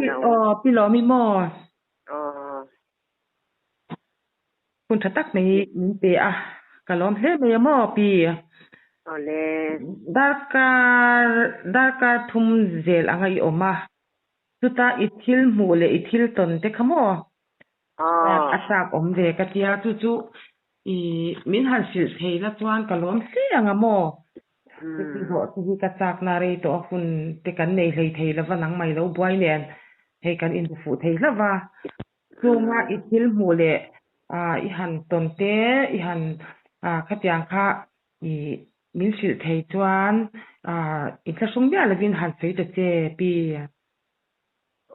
Pi Hello. aw Pi Lawmi maw? Aw. Hun tha tak mai min pe a, ka lawm hle mai a maw Pi? Awle. Darkar darkar thum zel anga i awm a, chuta i thil hmuh leh i thil tawn te kha maw? Aw. A chak awm ve ka tia, chu chu i min han hrilh thei la chuan ka lawm hle ang a maw? Chuti zawh te hi ka chakna rei tawh a hun te kan nei hlei thei lova nangmah i lo buai nen hei kan inbu fuh thei hlauh va. Chunga i thil hmuh leh i han tawn te i han khatiang kha i min hrilh thei chuan inthlahrung miah lovin han sawi ta che Pi.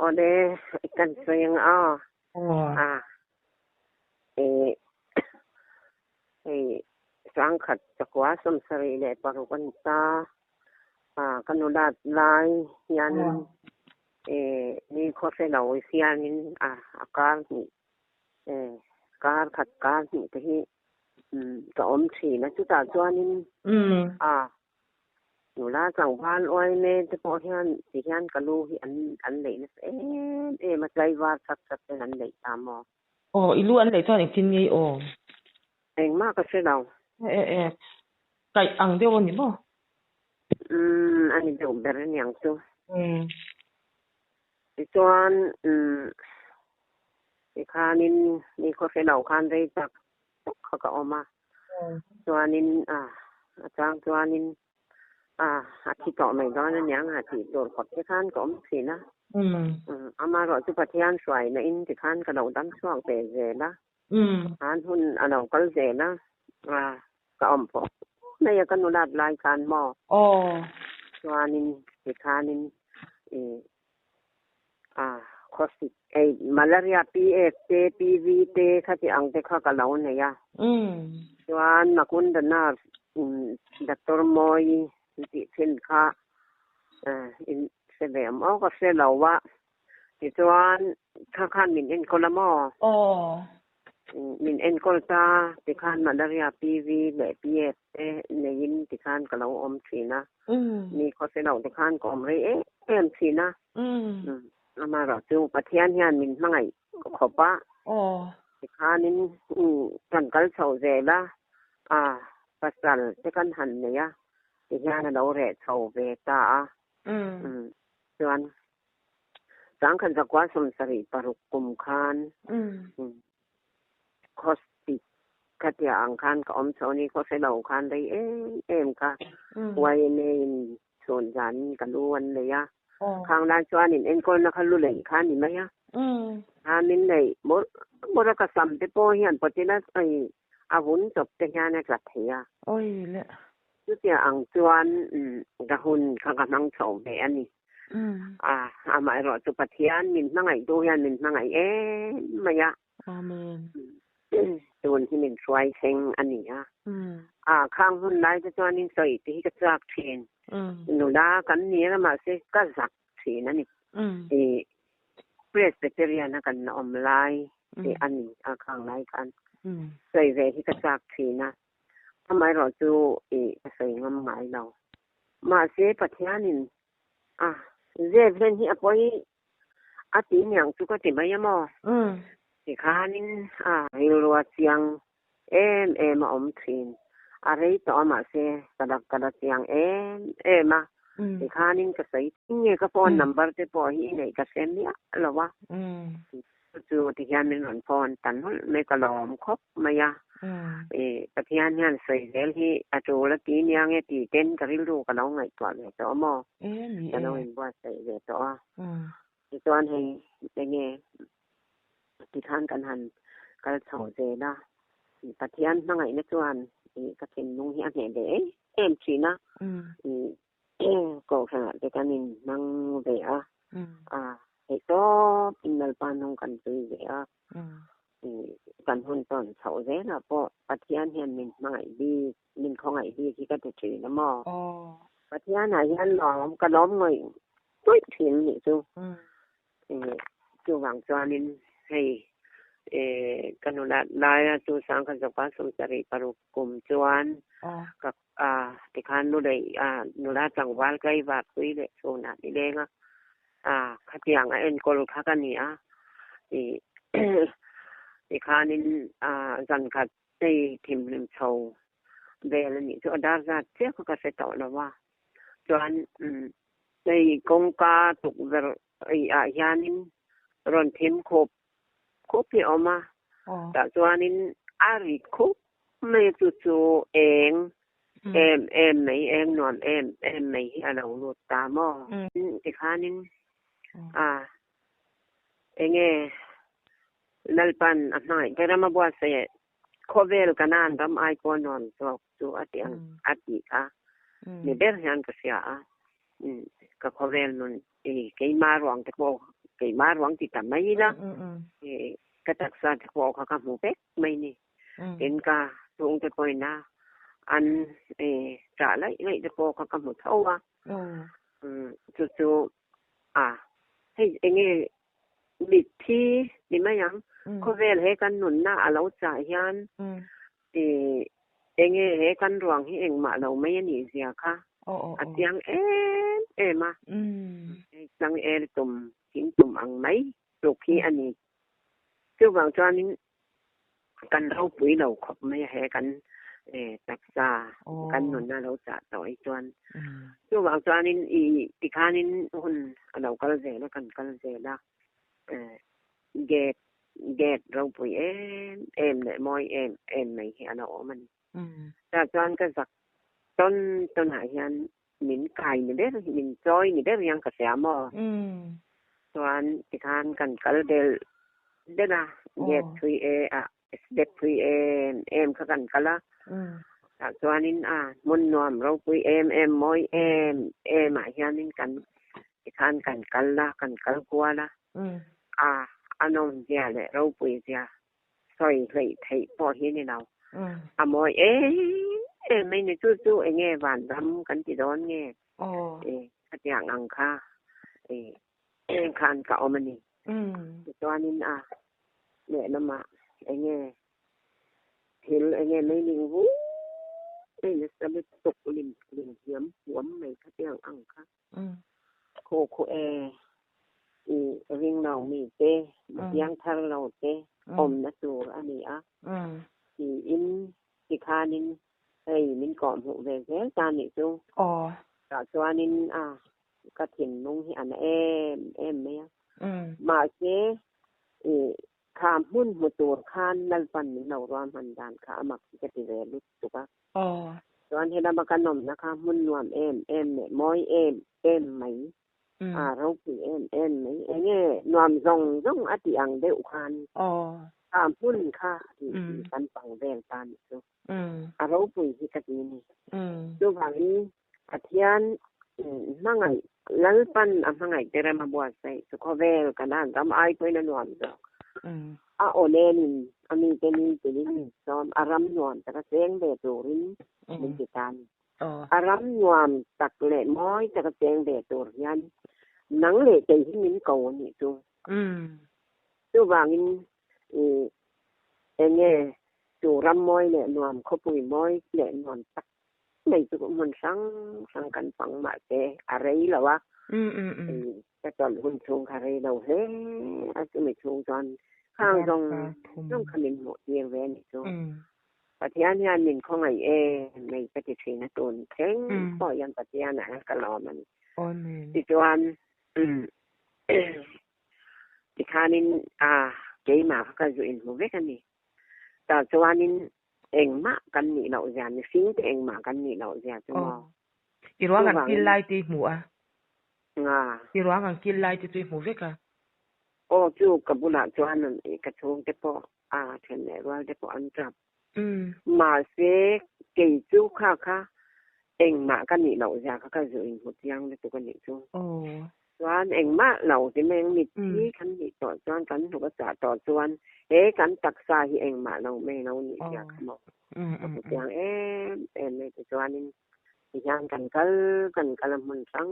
Awle i kan sawi ang a. Aw. Hei sangkhat chakua 76 a ni ta. Ka nulat lai hianin ni khawhre lo hianin a kar hnih kar khat kar hnih te hi ka awm thin a. Chutah chuanin nula tlangval uaime te pawh hian ti hian ka lu hi an leih nasa em em a, tlaivar chak chak ten an leih ta maw? Aw, i lu an leih chuan engtin nge i awm? Engmah ka hre lo. E e, kaih ang deuh a ni maw? Umm, a ni deuh ber a niang chu. Umm. Tichuan, umm, tikhanin ni khawhre lo khan rei tak tak kha ka awm a. Chuanin, a, a chang chuanin, a, a thi tawh mai dawn a niang a tih tur khawp te khan ka awm thin a. Umm. Amaherawh chu Pathian hruaina in tikhan ka lo dam chhuak ve zel a. Umm. An hun a lo kal zel a, a ka awm pawh mai a ka nulat lai khan maw? Aw. Chuanin tikhanin i a khawsik ei malaria PF te PV te khati ang te kha ka lo nei a. Umm. Chuan Makunda nurse in Doctor Mawi tih thin kha in hre ve awm aw ka hre lo a. Tichuan, kha khan min enkawl a maw? Aw. Min enkawl ta, tikhan malaria PV leh PF te neiin tikhan ka lo awm thin a. Mi khawse lo tikhan ka awm rei em em thin a. Amaherawh chu Pathian hian min hmangaih khawp a. Aw. Tikhanin kan kal chho zel a, a pasal te kan han nei a, tihian a lo reh chho ve ta a. Chuan Sangkhat zakua 76 kum khan khawsik khatia ang khan ka awm chho ni khawhre lo khan rei em em kha YMA in chhun zan in ka lu an nei a. Khang lai chuan in enkawlna kha lu leih kha ni mai a. Kha min neih mawrh mawrh a ka sam te pawh hian pawtina a vun chawp te hian a tla thei a. Chutia ang chuan ka hun kha ka hmang chho ve a ni. A, amaherawh chu Pathian min hmangaihtu hian min hmangaih em mai a. Amen. Tun hi min hruai thleng a ni a. A, khang hun lai te chuanin sawi te hi ka chak thin. Nula kan ni a, mahse ka zak thin a ni. I Presbyterian a kan awm lai te a ni a khang lai khan. Sawi ve hi ka chak thin a. Amaherawh chu i ka sawi ngam ngai lo. Mahse Pathianin a zep hlen hi a pawi a ti niang chu ka ti mai a maw? Tikhanin a rilrua chiang em em a awm thin. A rei tawh a mahse ka la ka la chiang em em a. Tikhanin ka sawi nge ka phone number te pawh hi i neih ka hre miah lo a. Chu chu tihian min rawn phone ta nawlh mai ka lawm khawp mai a. Pathian hian sawi zel hi a tul a ti nia nge tih ten ka rilru ka lo ngaihtuah ve tawh a maw? Ka lo inbuatsaih ve tawh a. Tichuan hei enge tikhan kan han kal chho zel a. Pathian hmangaihna chuan ka thinlung hi a hneh ve em em thin a. Kohhranah te kan inhmang ve a, a theihtawp in Lalpa hnung kan zui ve a, kan hun tawn chhoh zelah pawh Pathian hian min hmangaih bik, min khawngaih bik hi ka ti thin a maw? Pathianah hian lawm ka lawm ngawih ngawih thin nih chu. Chuvang chuanin hei ka nulat laia chu sangkhat zawka 76 kum chuan ka A, tikhan nu leh a nula tlangval tlaivar pui leh chhunah ni leng a, A khatiang a enkawl kha ka ni a. I tikhanin a zan khat hei thimhlim chho vel a nih chu a dar zat chiah kha ka hre tawh lo a. Chuan hei kawngka tukverh ah hianin rawn thim khup khup hi a awm a. Tah chuanin a ri khup mai a chu chu eng em em mai eng nuam em em mai hi a lo lut ta maw? Tikhanin a enge Lalpan a hmangaih te rama buatsaih khawvel Kanan ram ai pawh nuam zawk chu a ti ang a tih kha ni ber hian ka hria a. Ka khawvel nun i keimah ruang te pawh keimah ruang ti ta mai ila ka taksa te pawh kha ka hmu vek mai ni. Tin ka chhungte pawhin a an ṭah laih laih te pawh kha ka hmu tho a. Chu chu a hei enge mitthi ni mai ang khawvel he kan nunna a lo chah hian enge he kan ruang hi engmah lo mai a nih zia kha a chiang em em a. Hei changel tum thing tum ang mai tluk hi a ni. Chuvang chuanin kan ropui lo khawp mai a he kan taksa kan nunna lo chah tawh hi chuan. Chuvang chuanin i tikhanin hun a lo kal zel a kan kal zel a gate gate ropui em em leh mawi em em mai hi a lo awm a ni. Tah chuan ka zak tawn tawnah hian min kai ni ber min chawi ni ber hian ka hria maw? Chuan tikhan kan kal del del a, gate thui e a step thui em em kha kan kal a, tah chuanin a hmun nuam ropui em em mawi em em ah hianin kan tikhan kan kal a, kan kal kual a, a a nawm zia leh ropui zia sawi hleih theih pawh hi ni lo. A mawi em em mai ni. Chu chu eng nge vanram kan ti dawn nge? Khatiang ang kha khan ka awm a ni. Tichuanin a lehlamah eng nge thil eng nge mei ning vut mai nasa lutuk lim lim hiam huam mai khatiang ang kha. Khu khu e, i ring lo mi te, piang thar lo te awmna tur a ni a, tiin tikhanin hei min kawhhmuh ve zel ta nih chu. Tah chuanin a ka thinlung hi a na em em mai a. Mahse i kha hmun hmu tur khan Lalpan min lo ruahman dan kha a mak hi ka ti ve lutuk a. Chuan helama ka nawmna kha hmun nuam em em leh mawi em em mai, a ropui em em mai, enge nuam zawng zawng a tih ang deuh khan kha hmun kha kan pang vel ta nih chu. A ropui hi ka ti ni. Chuvangin Pathian hmangaih, Lalpan a hmangaih te rem a buatsaih chu khawvel kan han ram ai pawhin a nuam zawk. A aw lenin a mite ni tilin min sawm, a ram nuam taka cheng ve turin min ti ta a ni. A ram nuam tak leh mawi taka cheng ve tur hian nang leh kei hi min ko a nih chu. Chuvangin enge chu ram mawi leh nuam, khawpui mawi leh nuam tak mai chu hmun hrang hrang kan pang mahse a rei lo a, ka chawlh hun chhung kha rei lo hle a, chumi chhung chuan khang zawng zawng kha min hmuh tir ve a nih chu. Pathian hian min khawngaih em mai ka ti thin a, tun thleng pawh hian Pathian ah hian ka lawm a ni. Tichuan tikhanin a keimah kha ka zu inhmu vek a ni. Tah chuanin Engmah kan nih loh zia, mihring te engmah kan nih loh zia chu maw? I ruang an kil lai te i hmu a. Nga. I ruang an kil lai te chu i hmu vek a. Aw chu ka bulah chuan ka chhungte pawh a then leh rual te pawh an tap. Mahse kei chu kha kha engmah ka nih loh zia kha ka zu inhmu chiang lutuk a nih chu. Chuan engmah lo ti mai ang mitthi kan nih tawh chuan kan hnuk a chah tawh chuan he kan taksa hi engmah lo mai lo nih zia kha maw ka hmu chiang em em mai tichuanin tihian kan kal kan kal a hmun hrang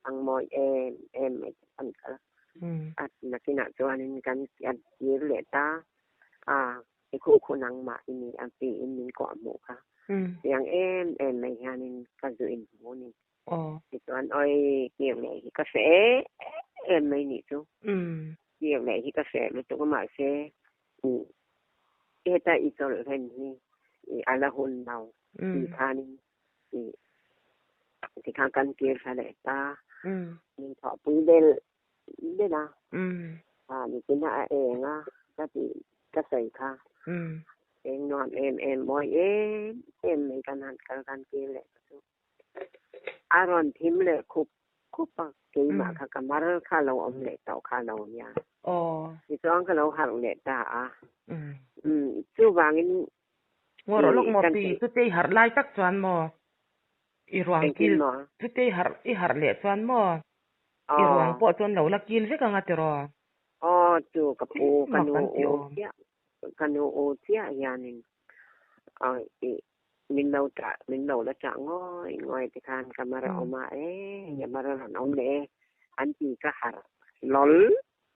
hrang mawi em em mai te kan kal a nakinah chuanin kan kir leh ta a i khuh khuh nangmah i ni a tiin min kawh hmuh kha chiang em em mai hianin ka zu inhmu a ni. Tichuan awi kir leh hi ka hre em em mai nih chu. Kir leh hi ka hreh lutuk a mahse heta i chawlh hlen hi a la hun lo tih khanin tikhan kan kir thla leh ta. Min thawhpui bel bel a. Nichina a eng a ka tih ka sawi kha. Eng nuam em em mawi em em mai kan han kal kan kir leh ta chu. A rawn thim leh khup khup a, keimah kha ka mar kha lo awm leh tawh kha lo nia. Tichuan ka lo harh leh ta a. Chuvangin Ngaw rawh lawk maw pi, chute i harh lai tak chuan maw i ruang kil, chute i harh i harh leh chuan maw i ruang pawh chuan lo la kil vek anga tiraw? Aw chu ka pu ka nu u chiah ka nu u chiah hianin i min lo tah min lo la tah ngawi ngawi te khan ka mar a awm a e hei a mar a rawn awm leh e an ti ka harh hlawl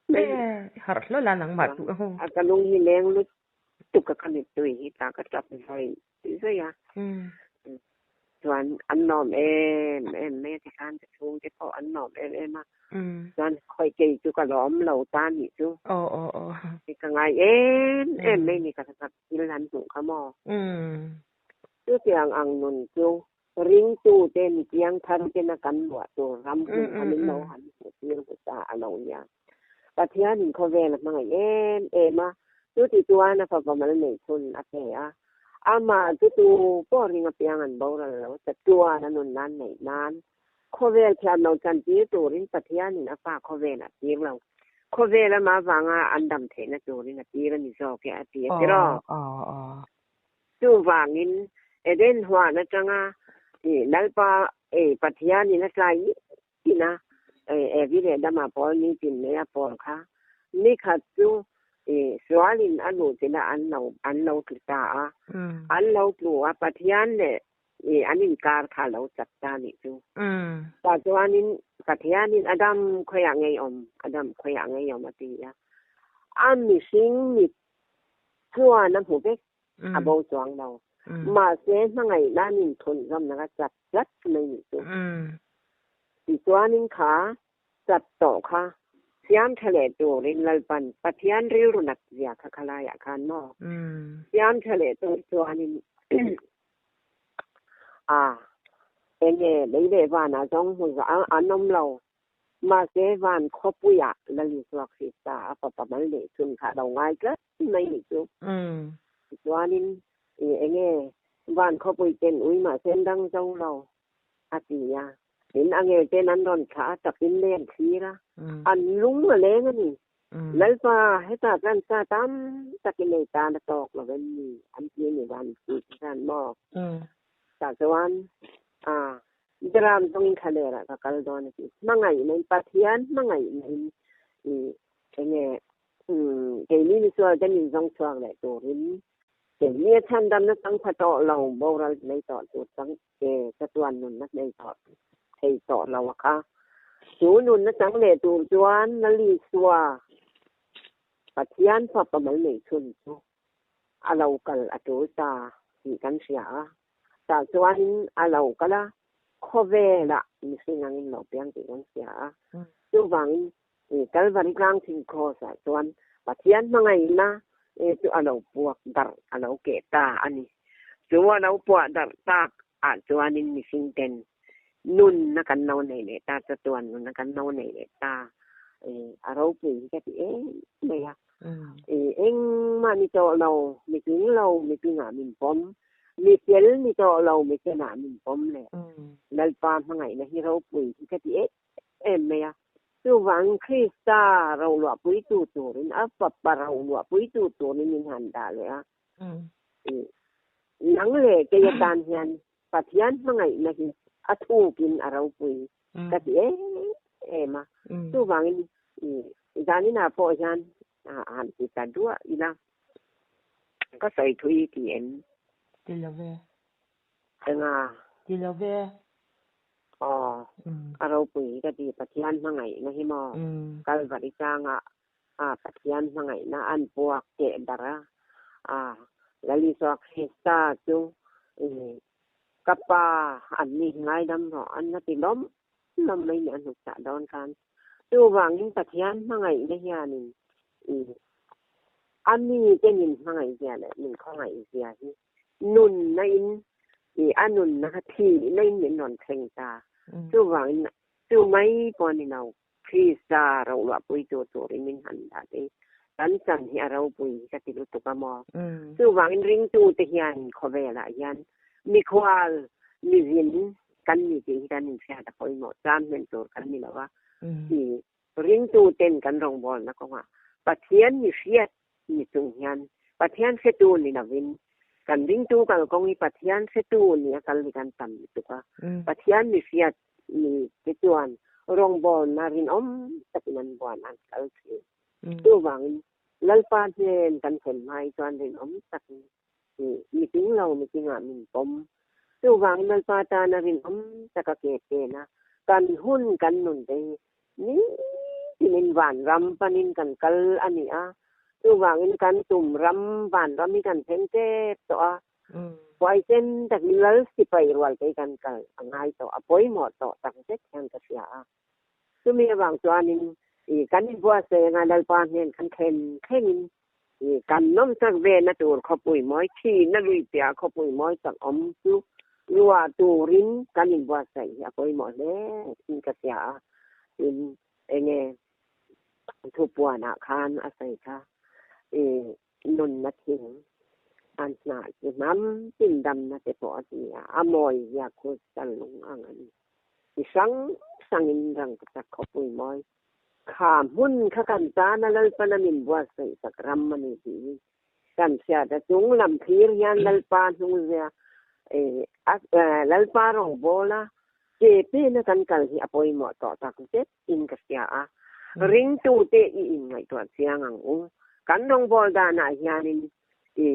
mai. I harh hlawl a nangmah chu. A ka lung hi leng lut tuk a ka mittui hi ta ka tap zawi zawi a chuan an lawm em em mai a tikhan ka chhungte pawh an lawm em em a chuan khawi kei chu ka lawm lo ta nih chu ka ngai em em mai ni ka thil han hmuh kha maw chutiang ang nun chu ringtute mi piang thar tena kan luah tur ram hmun kha min lo han hmuh tir hmasa a lo nia. Pathianin khawvel a hmangaih em em a, chuti chuan a fapa mal neih chhun a pe a. Amah chu tu pawh ring apiang an boral lo, chatuan a nun nan neih nan khawvel thiam lo chantir turin Pathianin a fa khawvel a tir lo. Khawvel amah avanga an dam theihna turin a tir a ni zawk e a ti a tiraw? Chuvangin Eden huan atanga Lalpa Pathianin a tlai Tin a, Evi leh Adama pawl ni tin mai a pawl kha ni khat chu sualin a luh chilh a an lo an lo tlu ta a. An lo tlu a, Pathian leh an inkar kha a lo chat ta nih chu. Tah chuanin Pathianin Adam khawiah ngei awm, Adam khawiah ngei awm a ti a. A mihring mit chuan a hmu vek, a bo chuang lo. Mahse hmangaihna an inthunzawmna kha chat tlat mai nih chu. Tichuanin kha chat tawh kha siam tha leh turin Lalpan Pathian rilru nat zia kha khalaiah khan maw siam tha leh tur chuanin a enge lei leh vanah zawng hmu an awm lo. Mahse van khawpuiah Lal Isua Krista a fapa mal neih chhun kha a lo ngai tlat mai nih chu. Tichuanin enge van khawpui ten ui mahse an dang zo lo a ti a. Tin a ngel ten an rawn thlah a, takin lei an thlir a, an lung a leng a ni. Lalpa hetah chuan sa tam takin ei tan a tawk lo em ni an ti a ni van tih chuan maw. Tah chuan Dram zawngin thlalerah ka kal dawn a ti. Hmangaihna in Pathian hmangaihna in i enge keini misual te min zawng chhuak leh turin keini a chhandamna chang pha tawh lo boral nei tawh tur chang ke chatuan nunna nei tawh thei tawh lo a kha. Chu nunna chang leh tur chuan Lal Isua Pathian fapa mal neih chhun chu a lo kal a tul ta tih kan hria a. Tah chuanin a lo kal a, khawvelah mihring angin lo piang tih kan hria a. Chuvangin Kalvari tlang thing Kraws-ah chuan Pathian hmangaihna chu a lo puak darh, a lo keh ta a ni. Chu a lo puah darh tak ah chuanin mihring ten nunna kan lo nei leh ta, chatuan nunna kan lo nei leh ta. A ropui hi ka ti em mai a. Engmah ni tawh lo, mi tling lo, mi tlingah min pawm. Mi fel ni tawh lo, mi chenah min pawm leh. Lalpa hmangaihna hi ropui hi ka ti em em mai a. Chuvangin Krista roluahpuitu turin, a Fapa roluahpuitu turin min han dah leh a. Nang leh kei atan hian Pathian hmangaihna hi a thukin a ropui ka ti em em a. Chuvangin zaninah pawh hian han ti ta duah ila ka sawi thui ti em? Ti lo ve. Enga? Ti lo ve. Aw, a ropui ka ti Pathian hmangaihna hi maw Kalvari tlangah Pathian hmangaihna an puak teh bar a, Lal Isua Krista chu ka pa an ni ngaidam rawh an la ti lawm lawm mai nih a hnuk chah dawn khan. Chuvangin Pathian hmangaihna hianin i a mite min hmangaihzia leh min khawngaihzia hi nunna in i a nunna kha thihna in min rawn thleng ta. Chuvangin chu mai pawh a ni lo, Krista rohluahpuitu turin min han dah te hi kan chan hi a ropui hi ka ti lutuk a maw. Chuvangin ringtute hian khawvelah hian mikhual, mizin kan ni tih hi kan inhriat a pawimawh cham hlen tur kan ni lo a i ringtuten kan rawngbawlna kawngah Pathian mi hriat ni chung hian Pathian hretu ni lovin kan ringtu kalkawng hi Pathian hretu ni a kal hi kan tam lutuk a Pathian mi hriat mi te chuan rawngbawlna rinawm takin an buan an kal thin chuvangin Lalpa hnen kan thlen hma hi chuan rinawm takin Mi ting lo mi tingah min pawm. Chuvangin Lalpa tana rinawm taka ke pen a, kan hun kan nun te hi nitinin vanram panin kan kal a ni a. Chuvangin kan tum ram vanram hi kan thleng tep tawh a, huaisen takin Lal sipai rual te hi kan kal a ngai tawh, a pawimawh tawh takzet hian ka hria a. Chumi avang chuanin kan inbuatsaih anga Lalpa hnen kan thlen thlengin Kan nawmsak vena tur khawpui mawi thihna lui piah khawpui mawi tak awm chu luah turin kan inbuatsaih hi a pawimawh hle in ka hria a, tin enge thupuanah khan a sawi kha i nunna thing an hnah chi hnam tindamna te pawh a ti a, a mawi zia khustal lung ang a ni. Chi hrang hrangin rangkachak khawpui mawi Kha hmun kha kan tana Lalpana min buatsaih tak ram a ni tih hi kan hriat a, chung lam thlir hian Lalpa hnungzia Lalpa rawngbawl a ke pena kan kal hi a pawimawh tawh tak zet in ka hria a, ringtute i inngaihtuah chiang ang u. Kan rawngbawl danah hianin i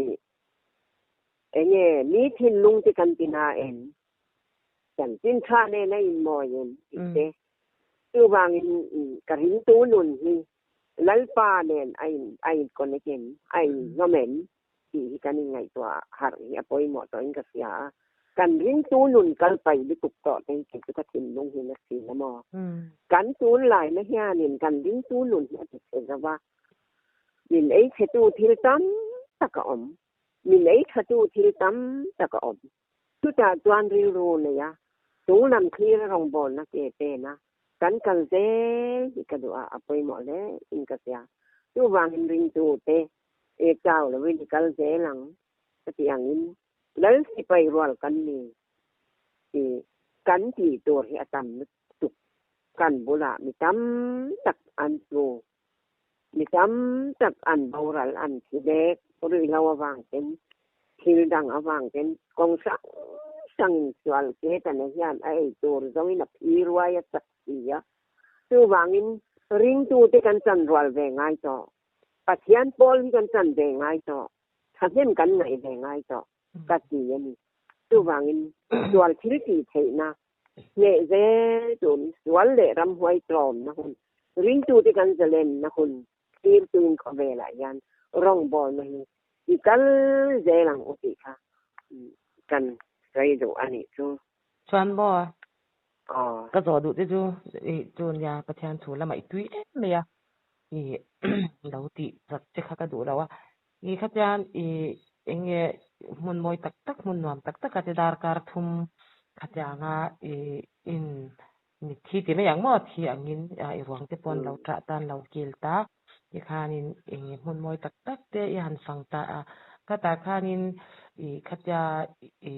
enge mi thinlung te kan ti na em? Chanchin tha nen a inmawi em tih te Chuvangin ka ringtu nun hi Lalpa nen a in a in connect em, a in zawm em tih hi kan inngaihtuah harh hi a pawimawh tawhin ka hria a. Kan ringtu nun kal paih lutuk tawh te hi kei chu ka thinlung hi na thin a maw. Kan tunlaina hianin kan ringtu nun hi a ti chhe zo va, min ei chhetu thil tam tak a awm, min ei thatu thil tam tak a awm. Chutah chuan rilru nei a, chung lam thlir a rawngbawlna ke pen a, kan kal zel hi ka duh a, a pawimawh hle in ka hria. Chuvangin ringtu te e chau lovin i kal zel ang ka tih angin Lal sipai rual kan ni tih kan tih tur hi a tam lutuk. Kan bulah mi tam tak an tlu, mi tam tak an boral an thi mek ruihhlo avang ten, thil dang avang ten kawng hrang hrangin sual Setana hian a ei tur zawngin a phi ruai a chak si a. Chuvangin ringtute kan chan rual ve ngai tawh, Pathian pawl hi kan chan ve ngai tawh, thahnem kan ngaih ve ngai tawh ka ti a ni. Chuvangin sual thil tih theihna Hneh zel tun sual leh ramhuai tlawmna hun, ringtute kan zalenna hun thirtuin khawvelah hian rawngbawlna hi i kal zel ang u tih kha kan sawi duh a nih chu. Chuan maw? Aw. Ka zawh duh te chu i chu nia Pathian thu lamah i tui em mai a, i lo tih zat che kha ka duh lo a. I khatian i eng nge hmun mawi tak tak, hmun nuam tak taka te darkar thum khatianga i in mitthi ti mai ang maw thi angin i ruang te pawh an lo ṭah ta an lo kil ta. Tikhanin eng nge hmun mawi tak tak te i han fang ta a, khatah khanin i khatia i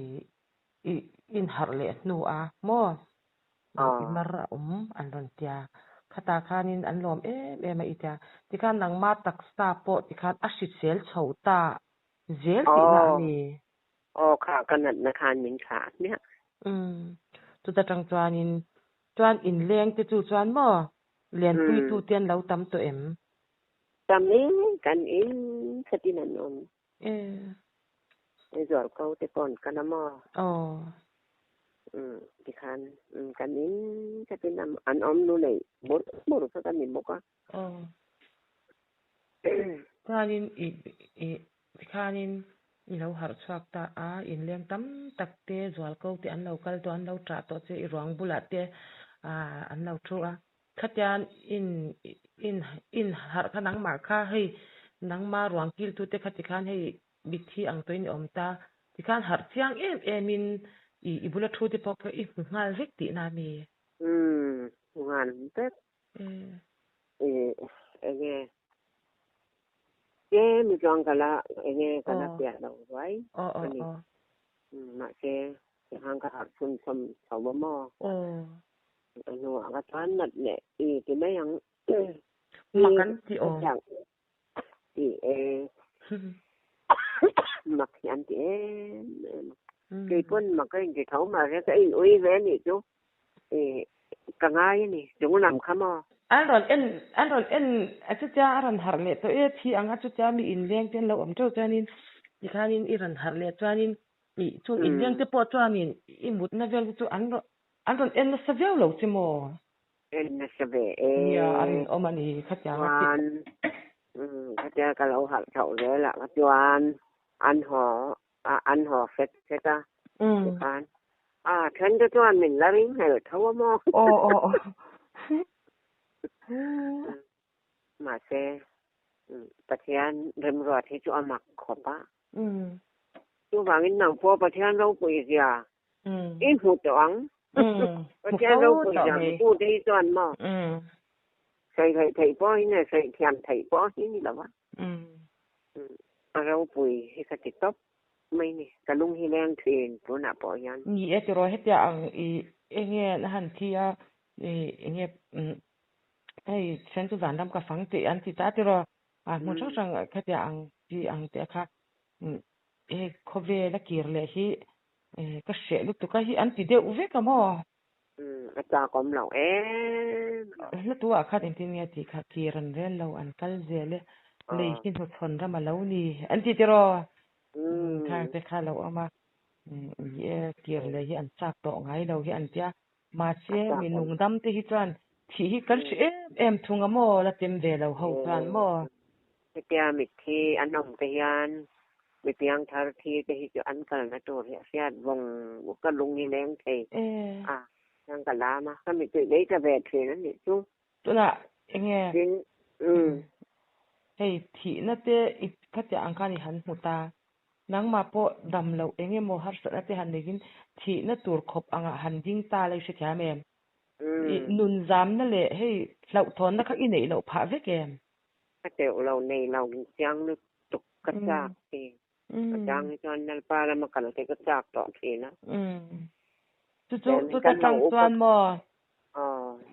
i inharh leh hnu a maw i mar a awm an rawn tia khatah khanin an lawm em em a i tia tikhan nangma taksa pawh tikhan a hrisel chho ta zel tihna a ni. Aw kha ka natna khan min thlah hmiah. Umm chuta tang chuanin chuan inleng te chu chuan maw lenpuitu te an lo tam tawh em? Tam e kan in khatin an awm. Hei zual ko te pawn ka la maw? Aw. Umm tikhan kan in khatin an awm nu nei bur bur kha ka ni bawk a. Aw. Chuanin i i tikhanin i lo harh chhuak ta a, inleng tam tak te zual ko te an lo kal tawh an lo ṭah tawh che i ruang bulah te ah an lo thu a. Khatian in in in harh kha nangmah kha hei nangma ruang kiltute kha tikhan hei mitthi ang tawhin i awm ta. Tikhan harh chiang em em in i i bula thu te pawh kha i hmu nghal vek tihna a mi? Umm hmu nghal vek. I enge tlem i chuang ka la enge ka la piah lo ruai a ni. Mahse tikhan ka harh chhun chhawm chho a maw? A hnuah ka chuan nat leh i ti mai ang. Mak an ti aw. Ti e. Mak hi an ti em em a. Kei pawn mak ka inti tho mahse ka in ui ve anih chu i ka ngai a ni. Chung lam kha maw? An rawn en an rawn en a chutia a rawn harh leh tawh e thi ang a chutia mi inleng te an lo awm teuh chuanin tikhanin i rawn harh leh chuanin i chung inleng te pawh chuanin i mutna vel te chu an rawn an rawn en nasa viau lo che maw? En nasa ve e. Nia a rinawm a ni khatiang a ti. Chuan khatia ka lo harh chhoh zel ah kha chuan an haw an haw hret hret a tikhan a then te chuan min la ring hmel tho a maw. Aw aw aw. Mahse Pathian remruat hi chu a mak khawp a. Chuvangin nang pawh Pathian ropui zia i hmu tawh ang. Pathian ropui zia hmutu te hi chuan maw sawi theih theih pawh hi nge sawi thiam theih pawh hi ni lo va. A ropui hi ka ti tawp mai ni. Ka lung hi leng thin tunah pawh hian. Ni e tiraw hetiang ang i enge na han thi a i enge hei then chu vanram ka fang tih an ti ta tiraw a hmun hrang hrang khatiang ang chi ang te kha hei khawvel a kir leh hi ka hreh lutuk a hi an ti deuh vek a maw? A chak awm lo em. Hla tu ah khan engtin nge tih kha kir an rel lo an kal zel e lei hi hnuchhawn ram a lo ni an ti tiraw? Khang te kha a lo awm a ni e kir leh hi an chak tawh ngai lo hi an tia mahse mi nungdam te hi chuan thih hi kan hre em em thung a maw la tem ve lo ho chuan maw? Hetia mitthi an awm te hian mi piangthar thi te hi chu an kalna tur hi a hriat vawng ka lung hi leng thei a chuan ka lam a ka mittui lei ta ve thin a nih chu. Tunah enge hei thihna te i khatiang ang khan i han hmu ta nangmah pawh dam loh eng emaw harsatna te han neiin thihna tur khawp angah han ding ta la i hrethiam em? I nun zamna leh hei hlauhthawnna kha i neih loh phah vek em? Ka teuh lo nei lo chiang lutuk ka chak thin. A chang hi chuan Lalpa lama kal te ka chak tawh thin a. Chu chu chuta tang chuan maw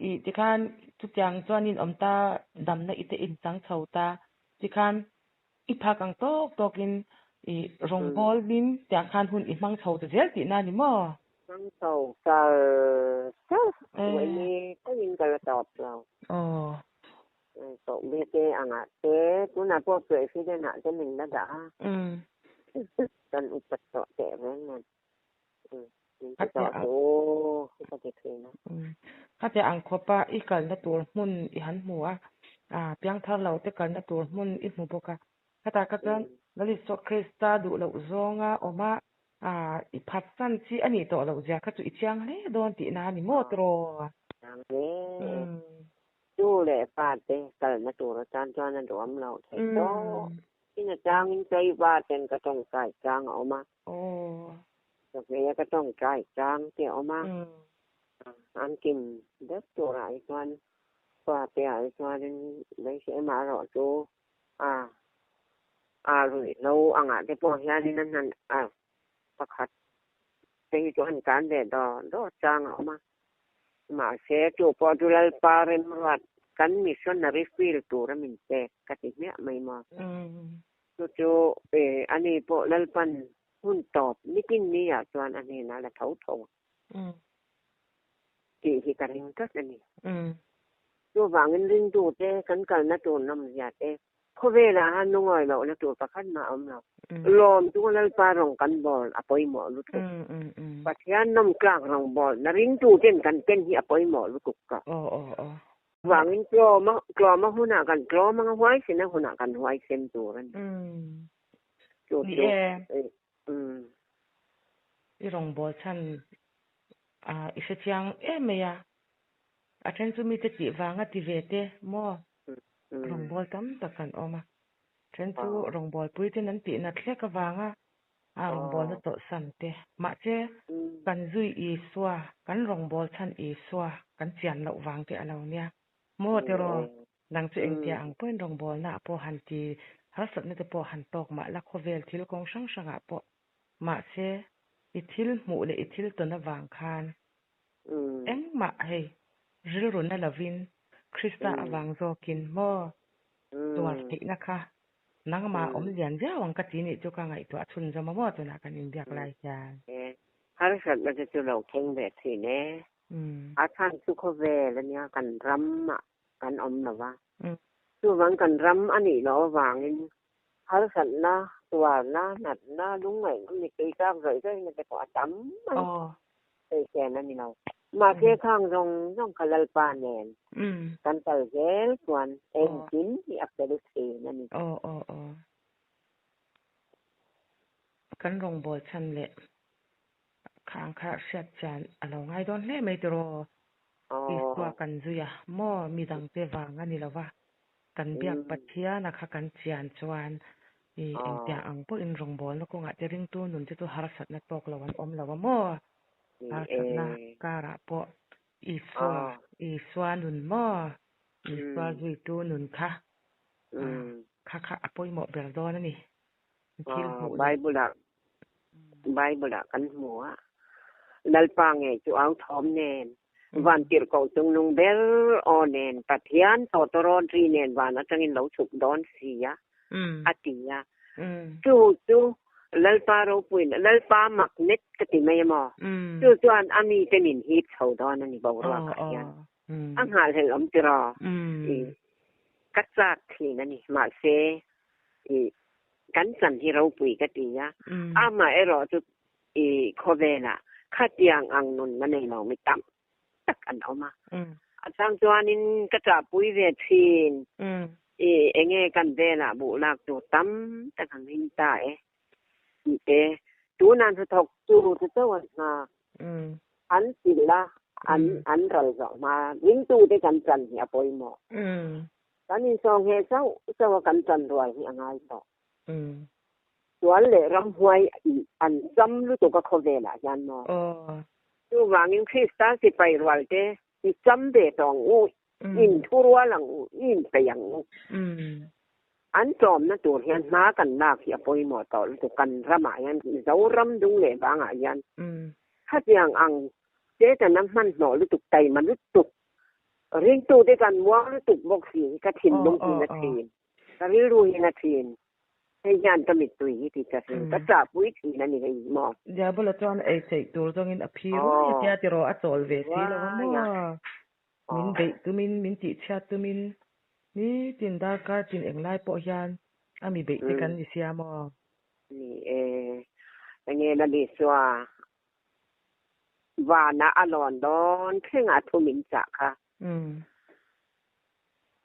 i tikhan chutiang chuan in awm ta damna i te in chang chho ta tikhan i phak ang tawk tawkin i rawngbâwl in tiang khan hun i hmang chho ta zel tihna a ni maw? Hmang chho sar sar uaimi takin ka la tawp lo. Koh bik te angah te tunah pawh president ah te min la dah a, kan upat tawh teh reng nen min ti tawh chu u ka ti thin a. Khatia ang khawpa i kalna tur hmun i han hmu a, piangthar lo te kalna tur hmun i hmu bawk a, khatah kha chuan Lal Isua Krista duh loh zawnga awm a, i phatsan chi a nih tawh loh zia kha chu i chiang hle dawn tihna a ni maw tiraw? Chiang hle. Tu leh fa te kalna tur atan chuan a duham lo theih tawh. Tin a changin Chaiva ten ka tawngtai chang a awm a. Chawhmeh a ka tawngtai chang te a awm a. An kim vek turah hi chuan fa te ah hi chuanin beisei amaherawh chu a a ruihhlo angah te pawh hianin an han a pakhat te hi chu an tan ve daw daw chang a awm a. Mahse, chu pawh chu Lalpa remruat kan missionary field tura min pek ka ti hmiah mai maw. Chu chu ani pawh Lalpan hun tawp nitin ni ah chuan a hnenah la tho tho ang tih hi ka ring tlat a ni. Chuvangin ringtute kan kalna tur nawmzia te Khawvelah han lungawi lohna tur pakhat mah a awm lo. Lawm chu Lalpa rawng kan bawl a pawimawh lutuk. Pathian nawmtlak rawng bawl na ringtuten kan ken hi a pawimawh lutuk ka. Chuvangin tlawma tlawma hunah kan tlawm anga huaisena hunah kan huaisen tur a ni. Chu chu I rawng bawl chhan i hrechiang em mai a. A then chu mite tih vanga ti ve te maw? Rawngbawl tam tak an awm a. Then chu rawngbawl puitin an tih nat hlek avanga a rawngbawlna chawlhsan te. Mahse, kan zui Isua, kan rawngbawl chhan Isua kan chian loh vang te a lo nia. Maw tiraw? Nang chu engtia ang pawhin rawngbawlna ah pawh han ti harsatna te pawh han tawk mah la khawvel thil kawng hrang hrangah pawh. Mahse, i thil hmuh leh i thil tawn avang khan engmah hei rilru na lovin Krista avang zawkin maw tuar theihna kha nangmah awm lian viau ang ka ti nih chu ka ngaihtuah chhunzawm a maw tunah kan inbiak lai hian. Harsatna te chu lo thleng ve thin e. A chhan chu khawvel ania kan ramah kan awm lo va. Chuvang kan ram a nih loh avangin harsatna, tuarna, natna, lungngaihna, mittui tlak zawih zawihna te pawh a tam a ni. Sawisel a ni lo. Mahse khang zawng zawng kha Lalpa nen kan kal zel chuan engkim hi a fel thin a ni. Aw aw aw. Kan rawngbawl chhan leh khang kha hriat chian a lo ngai dawn hle mai tiraw? Isua kan zui a, maw midangte vang a ni lo va, kan biak Pathiana kha kan chian chuan i engtiang ang pawhin rawngbawlna kawngah te ringtu nun te chu harsatna tawk lo an awm lo a maw? Harsatna karah pawh Isua, Isua nun maw? Isua zuitu nun kha, kha kha a pawimawh ber dawn a ni. Thil hmuh leh. Bible-ah Bible-ah kan hmu a, Lalpa ngei chu au thawm nen, van tirhkoh chungnung ber aw nen, Pathian tawtawrawn ri nen van atangin lo chhuk dawn si a, a ti a. Chu chu Lalpa ropuiin, Lalpa magnet ka ti mai a maw? Chu chuan a mite min hip chho dawn a ni boruakah hian. A nghalhlelh awm tiraw? Ka chak thin a ni. Mahse, kan chan hi ropui ka ti a, amaherawh chu i khawvelah khatiang ang nun la nei lo mi tam tak an awm a. A chang chuanin ka chahpui ve thin, i enge kan velah buh lak tur tam tak ang him ta e tih te, tunah hnathawk tu te chauh an nghak, an silh a, an an ral zawh hma ringtute kan chan hi a pawimawh. Kan insawng he chauh chauh a kan tan rual hi a ngai tawh. Sual leh ramhuai an cham lutuk a khawvelah hian maw? Chuvangin Krista sipai rual te i cham ve tawh ang u, in thu rual ang u, i inpeih ang u. An tlawmna tur hian hma kan lak hi a pawimawh tawh lutuk kan ramah hian Mizoram dung leh vangah hian khatiang ang Setana hmanhmawh lutuk taima lutuk Ringtute kan muang lutuk bawk si hi ka thinlung hi na thin, ka rilru hi na thin. Hei hian ka mittui hi ti ka hring, ka chahpui thin a ni hei hi maw. Diabola chuan ei theih tur zawngin a phi ruai a tia tiraw a chawl ve si lo a maw. Min beih tumin, min tihchhiat tumin nitin darkar tin englai pawh hian a mi beih te kan ni sia maw. Ni e, enge la ni sua Vana a lawn dawn thlengah thu min chah kha.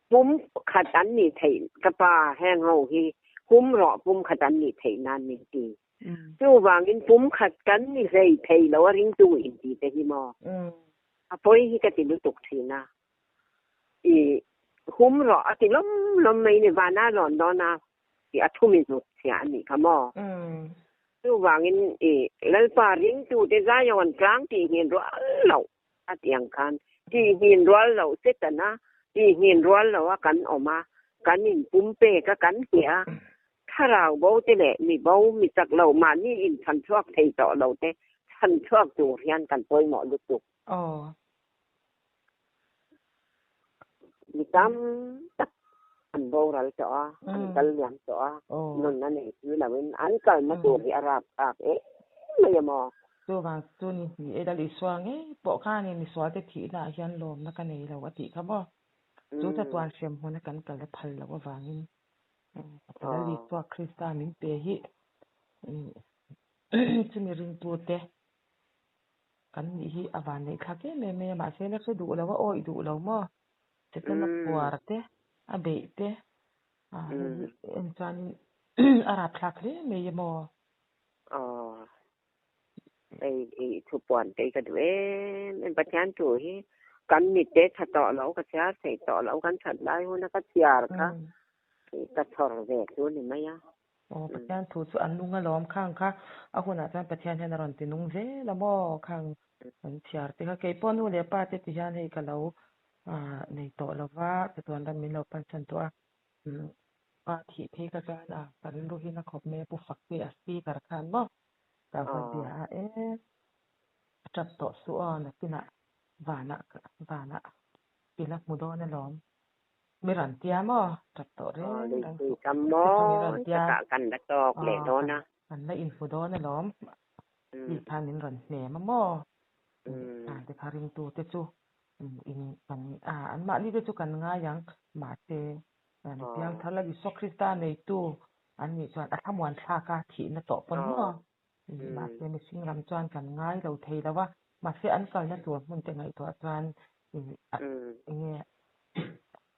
Pum khat an nih theih ka pa heng ho hi hum rawh pum khat an nih theih nan min ti. Chuvangin pum khat kan ni hlei thei lo a ringtu in ti te hi maw. A pawi hi ka ti lutuk thin a. I hum rawh a ti lawm lawm mai ni vana a lawn dawn a i a thu mi hnut chhia a nih kha maw. Chuvangin i Lalpa ringtute Zion tlang tihngin rual loh a ti ang khan tihngin rual loh Setana tihngin rual loh a kan awm a, kan inpum pek a, kan hniah a, thlarau bo te leh mi bo, mi chak lo mahni inchhan chhuak thei tawh lo te chhan chhuak tur hian kan pawimawh lutuk. Mi tam tak an boral tawh a, an kal liam tawh a, nun a nei si loin an kalna tur hi a rap thlak em mai a maw? Chuvang chu ni hnih e Lal Isua ngei pawh khanin misualte thihnaah hian lawmna ka nei lo a tih kha maw? Chu chatuan hrem hmuna kan kal a phal loh avangin Lal Isua Krista min pe hi chumi ringtute Kan nih hi a van neih thlak em em mai a, mahse la hre duh lo a, awih duh lo maw? Setana puar te, a beih te, a hei hi en chuanin a rap thlak hle mai a maw? Aw, hei i thupuan te hi ka duh em em, Pathian thu hi Kan mit te tha tawh lo ka chhiar thei tawh lo kan that lai huna ka chhiar kha ka chhawr ve chu ni mai a. Aw Pathian thu chu an nung alawm khang kha a hunah chuan Pathian hian a rawn ti nung zel a maw khang kan chhiar te kha keipawh nu leh pa te ti hian hei ka lo nei tawh lo va chatuan ram min lo pansan tawh a pa thih phei kha chuan a ka rilru hi na khawp mai a pu fak te a speaker khan maw ka va bia a e a tap tawh suh aw nakinah vanah vanah i la hmu dawn alawm mi rawn tia maw tap tawh reng reng suh te mi rawn tia kan la inhmu dawn alawm tih khan min rawn hnem a maw khang te kha ringtu te chu in kan anmahni te chu kan ngai ang mahse piangthar la Isua Krista neitu an nih chuan a thlamuan thlak a thihna tawh pawn maw Mahse mihring lam chuan kan ngai lo thei lo a, mahse an kalna tur hmun te ngaihtuah chuan enge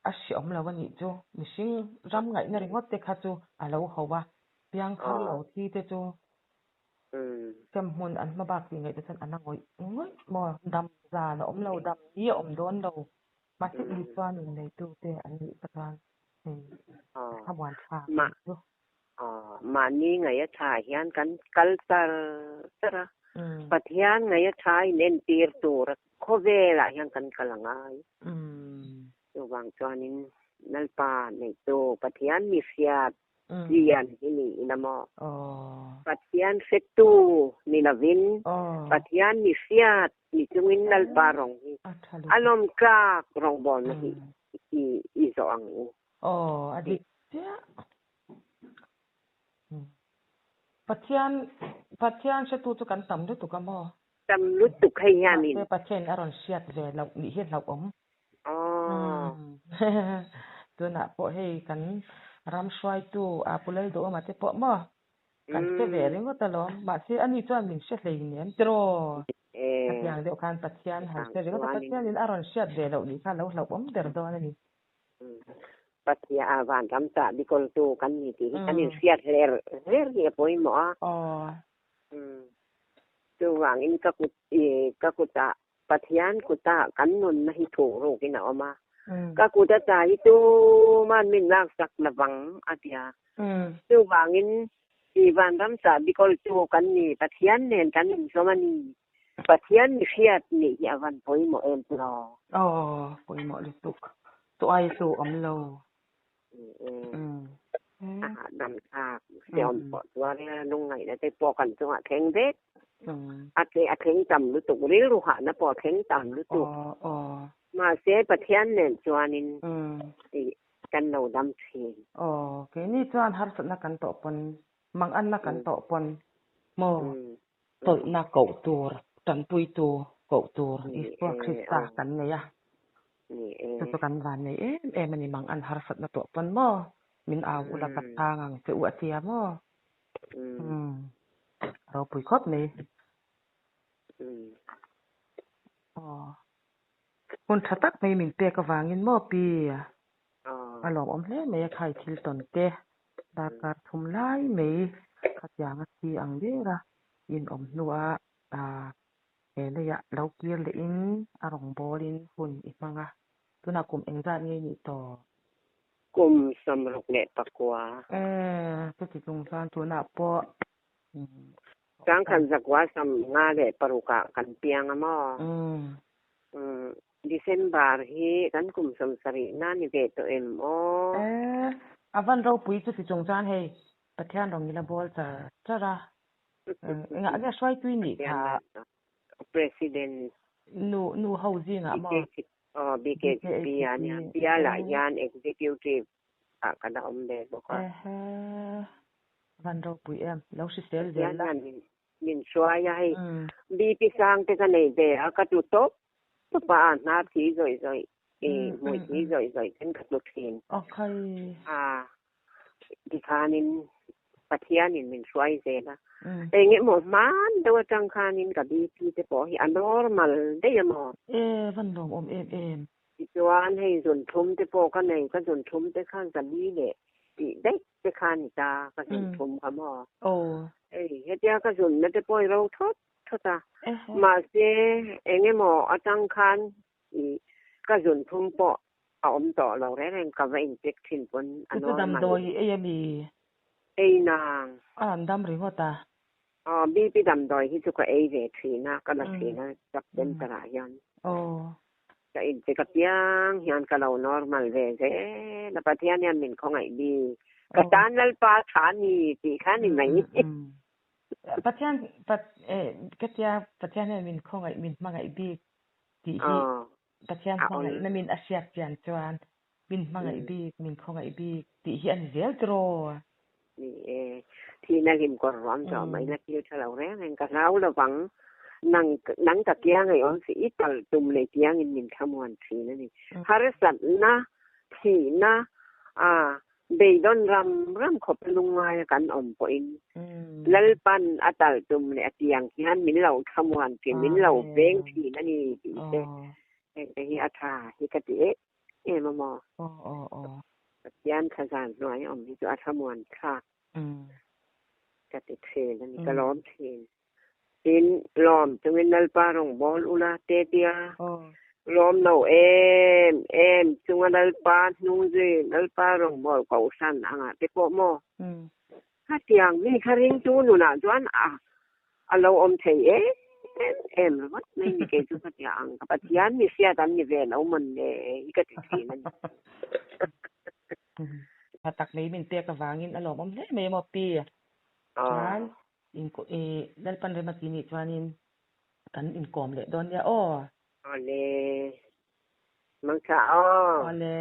a hreawm lo a nih chu. Mihring ram ngaihna ringawt te kha chu a lo ho a, piangthar lo thi te chu sem hmun an hma bak tih ngaihtuah chuan a na ngawih ngawih maw, dam zan a awm lo, dam ni a awm dawn lo. Mahse Isua nun neitu te an nih kha chuan hei a thlamuan thlak a nih chu. Mahni ngaih a tha hian kan kal char char a, Pathian ngaih a tha in entir tur khawvelah hian kan kal a ngai. Chuvang chuanin Lalpa neitu Pathian mi hriat lian hi niin a maw? Pathian hretu ni lovin Pathian mi hriat ni chungin Lalpa rawng hi a lawmtlak rawngbawlna hi i zawh ang u. Aw, a dik chiah. Pathian, Pathian hretu chu kan tam lutuk a maw? Tam lutuk hei hianin. Mahse Pathianin a rawn hriat ve loh nih hi hlauhawm. Aw. Tunah pawh hei kan ram hruaitu a Pu Lalduhawma te pawh maw? Kan hre ve ringawt alawm. Mahse ani chuan min hre hleinem tiraw? Khatiang deuh khan Pathian han hre ringawt a, Pathianin a rawn hriat ve loh nih kha lo hlauhawm ber dawn a ni. Pathian a vanram chah bikawltu kan ni tih hi kan inhriat hler hler hi a pawimawh a. Chuvangin ka kut ka kutah Pathian kutah kan nunna hi thuh rukin a awm a. Ka kut a chah hi tuman min laksak lovang a ti a. Chuvangin i vanram chah bikawltu kan ni Pathian nen kan inzawm a ni. Pathian mi hriat nih hi a van pawimawh em tiraw? Aw, pawimawh lutuk. Chu ai chu awm lo. A hahdam thlak hreawm pawh chuan lungngaihna te pawh kan chungah thleng vek. A a thleng tam lutuk, rilru hahna pawh a thleng tam lutuk. Mahse Pathian nen chuanin kan lo dam thin. Aw, keini chuan harsatna kan tawh pawn, manganna kan tawh pawn maw? Tawlhna koh tur, tanpuitu koh tur Isua Krista kan nei a. Chu chu kan van nei em em a ni mang an harsatna tawh pawn maw? Min au ula ka chhang ang che u a tia maw? Umm ropui khawp mai. Aw hun tha tak mai min pek avangin maw pi? A lawmawm hle mai a khai thil tawn te darkar thum lai mai khatiang a thi ang der a inawm hnua he leiah lo kir leh in a rawn bawl in hun i hmang a tunah kum engzat nge nih tawh? Kum 69. E chuti chung chuan tunah pawh Changkhan zakua 56 ah kan piang a maw? December hi kan kum 70 na ni ve tawh em aw? E, a van ropui chuti chung chuan hei Pathian rawn ila bawl char char a, engah nge hruaitui nih kha? President. Nu, nu ho zingah maw? Aw, BKHP a nia. Bialah hian Executive ah ka la awm ve bawk a. Ehe, van ropui em, lo hrisel zel la. Pathian hian min hruai a hei, BP sang te ka nei ve a, ka tlu tawp tawp a, hnar thi zawih zawih, hmui thi zawih zawih ten ka tlu thin. A, tikhanin Pathianin min hruai zel a, eng emaw hman deuh atang khanin ka BP te pawh hi a normal daih a maw? E, van lawmawm em em. Tichuan hei zunthum te pawh ka nei, ka zunthum te kha zali leh tih daih te kha a ni ta, ka zunthum kha maw? Hei hetia ka zunna te pawh i ro thawt thawt a, mahse eng emaw atang khan I ka zun thum pawh a awm tawh lo reng reng ka va in check thin pawn a Chu chu normal. Damdawi i ei ami? Ei nang. A rawn dam ringawt a. Aw BP damdawi hi chu ka ei ve thin a, ka la thin a sub center ah hian. Aw. Ka in check apiang hian ka lo normal ve zel a, Pathian hian min khawngaih bik. Ka tan Lalpa tha a ni tih kha ni mai. Pathian ka tia Pathian hian min khawngaih min hmangaih bik tih hi Pathian hmangaihna min a hriat chian chuan min hmangaih bik min khawngaih bik tih hi a ni zel tiraw? Ni e, thihna hlim kawr ruam zawh mai la thil tha lo reng reng ka hlau lovang. Nang nang ka kiang ei awm si i tal tum leh kiangin min thlamuan thin a ni. Harsatna, thihna, a Beidawn ram ram khawp a lungngai a kan awm pawhin Lalpan a talh tum leh a tiang hian min lo thlamuan thin, min lo veng thin a ni tih te heng te hi a tha hi ka ti em em a maw? Pathian thlazan hnuai a awm hi chu a thlamuan thlak ka ti thin a ni, ka lawm thin. Tin, lawm chungin Lalpa rawngbâwl ula te tia lawm lo em em chunga Lalpa hnung zui Lalpa rawngbâwl kohhran angah te pawh maw? Khatiang mi kha ringtu nunah chuan a a lo awm thei em em ringawt mai ni kei chu khatiang ang ka Pathian mi hriat an ni ve lo mawn le hi ka ti thin a ni. Tha tak mai min pek avangin a lawmawm hle mai maw Pi? Chuan I Lalpan rem a ti nih chuanin kan inkawm leh dawn nia aw. Awle. Mangtha aw. Awle.